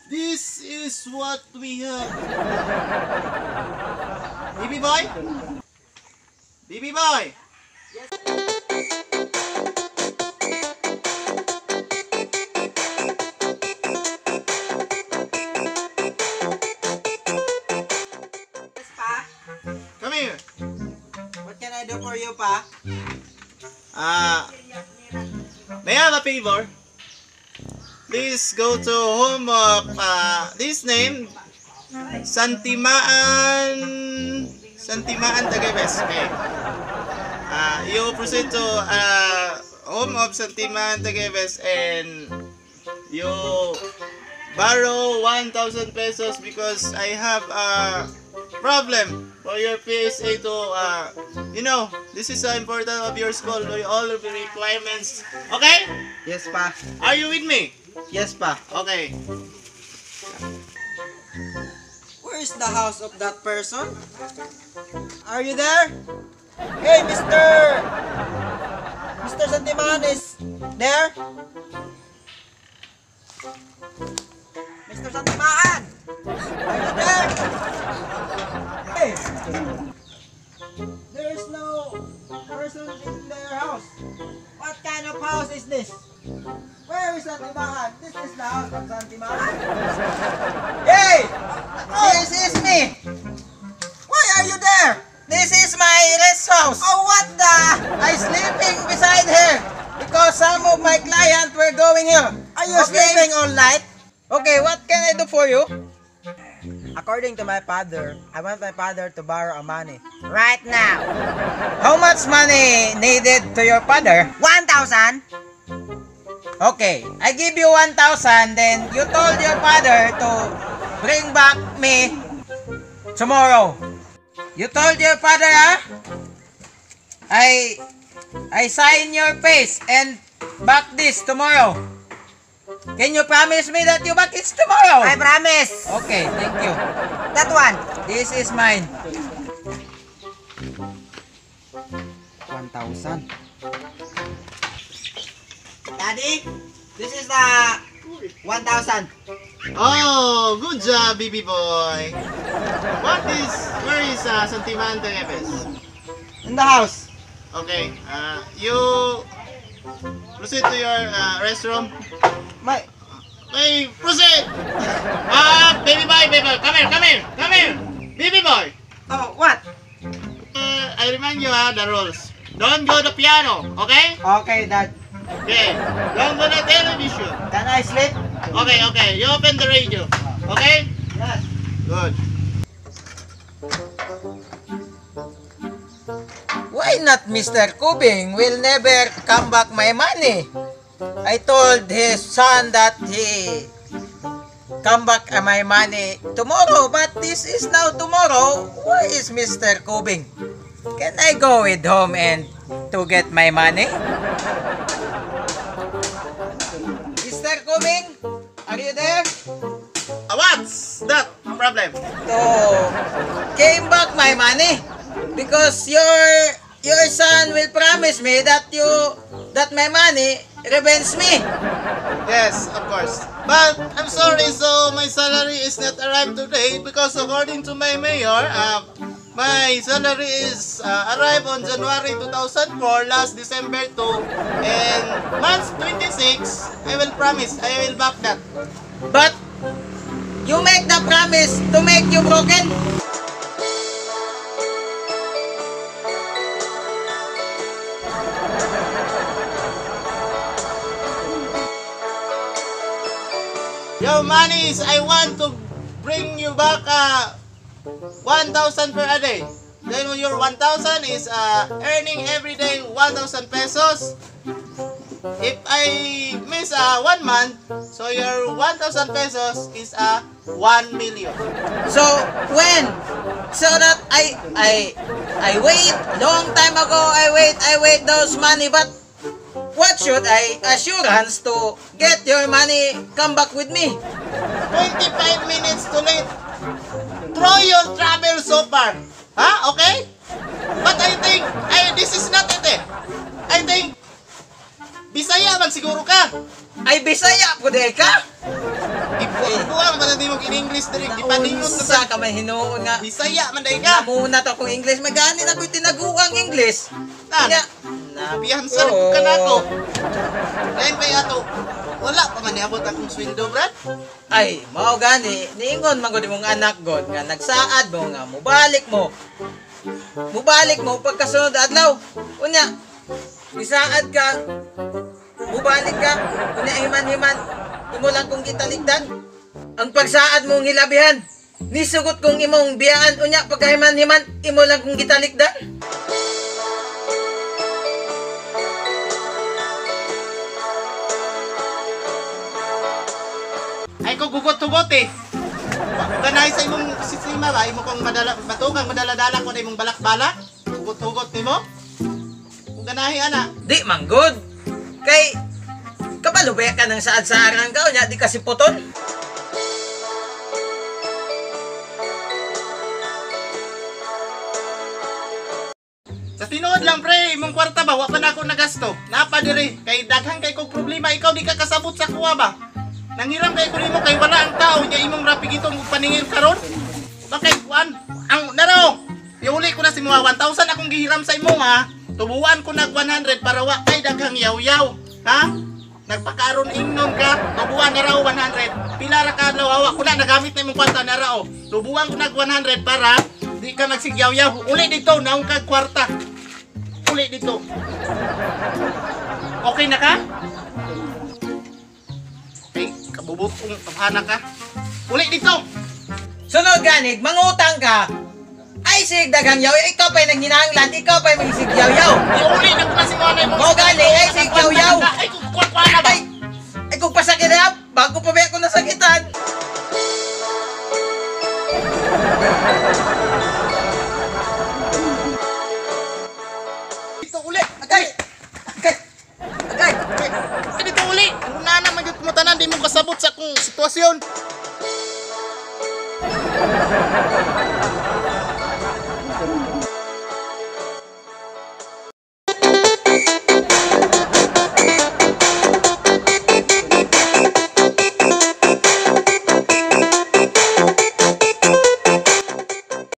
This is what we have. Baby boy? Baby boy? Yes, Pa. Come here. What can I do for you, Pa? May I have a favor? Please go to home of this name, Santimaan, Santimaan Tagebes. Okay. You proceed to home of Santimaan Tagebes and you borrow 1,000 pesos because I have a problem for your PSA to, this is important of your school, all of the requirements. Okay? Yes, Pa. Are you with me? Yes, Pa. Okay. Where is the house of that person? Are you there? Hey, Mr. Mr. Santiman is there? Mr. Santimaan! Are you there? Hey! There is no person in their house. What kind of house is this? Where is Santimaan? This is the house of Santimaan. Hey! This is me! Why are you there? This is my rest house. Oh, what the? I sleeping beside her because some of my clients were going here. Are you sleeping all night? Okay, what can I do for you? According to my father, I want my father to borrow a money. Right now. How much money needed to your father? 1,000. Okay, I give you 1,000, then you told your father to bring back me tomorrow. You told your father, ah? I sign your face and back this tomorrow. Can you promise me that you back it tomorrow? I promise. Okay, thank you. That one. This is mine. 1,000. Daddy, this is the 1,000. Oh, good job, baby boy. Where is Santimaan Tagebes? In the house. Okay, you proceed to your restroom. My Hey, proceed! Ah, baby boy, baby boy, come here, come here, come here! Baby boy! Oh, what? I remind you the rules. Don't go to piano, okay? Okay, Dad. Okay. Don't go to television. Can I sleep? Okay, okay. You open the radio. Okay? Yes. Good. Why not Mr. Kubing will never come back my money? I told his son that he come back my money tomorrow, but this is now tomorrow. Where is Mr. Kubing? Can I go with home and to get my money? Mr. Kubing, are you there? What's that problem? To came back my money because your son will promise me that you that my money revenge me. Yes, of course. But I'm sorry, so my salary is not arrived today because according to my mayor, my salary is arrived on January 2004, last December 2, and month 26, I will promise, I will back that. But you make the promise to make you broken. Your money is, I want to bring you back 1,000 per a day. Then your 1,000 is earning every day 1,000 pesos. If I miss 1 month, so your 1,000 pesos is 1 million. So when? So that I wait long time ago. I wait those money, but what should I assurance to get your money come back with me? 25 minutes too late. Throw your travel so far. Huh? Okay? But I think, this is not it eh. I think, Bisaya man siguro ka. Ay, Bisaya po di ka? Ibuang man na mo in English diri, ipaningot na Sa ka man hinuon nga. Bisaya man day ka. Namuna to akong English, magani na ko'y tinaguang English. Tan. Nya, Piyansa rin ka nako. Dahil pa ato, wala pa man niabot akong sweldo, Brad. Ay, mao gani, niingon man gud imong anak god nga nagsaad mo nga mubalik mo. Mubalik mo pagkasunod adlaw. Unya, isaad ka, mubalik ka, unya himan-himan, imo lang kong gitalikdan. Ang pagsaad mong hilabihan, nisugot kong imong biyaan, unya pagkahiman-himan, imo lang kong gitalikdan. Ay ko gugot-hugot eh. Ganay sa imong sistema ba, imo kong madala batukang madala-dala ko na imong balak-balak. Hugot-hugot nimo. Kung ganahi ana, Di man good. Kay kabalo ba ka ng saad sa arang ka unya di kasi puton. Sa tinuod lang pre, imong kwarta ba wa pa na ako nagasto. Napa diri kay daghan kay kog problema, ikaw di ka kasabot sa kuha ba. Nanghiram kay ko nimo kay wala ang tao nya imong rapigitong ug paningil karon. Bakay kuan ang naro. Iuli ko na si mga 1,000 akong gihiram sa imo ha. Tubuan ko nag 100 para wa kay daghang yaw-yaw, ha? Nagpakaron ingnon ka, tubuan na raw 100. Pila ra ka adlaw hawa ko na nagamit na imong kwarta na raw. Tubuan ko nag 100 para di ka magsigyaw-yaw. Uli dito naong kag kwarta. Uli dito. Okay na ka? Ay, kabubutong tawhana ka. Uli dito! Sunod ganig, mangutang ka. Ay sig daghang yaw, ikaw pa'y nanghinanglan, ikaw pa'y magisig yaw-yaw. Iuli na ko na si Mona imong Mao gani, ay, sig yaw-yaw. Ay, kukuha na ba? Ay, ay kung pasakit na, bago pa ba ako nasakitan? Dito uli! Agay! Agay! Agay! Ay, dito uli! Ang una na magyud mo tanan, di mo kasabot sa akong sitwasyon.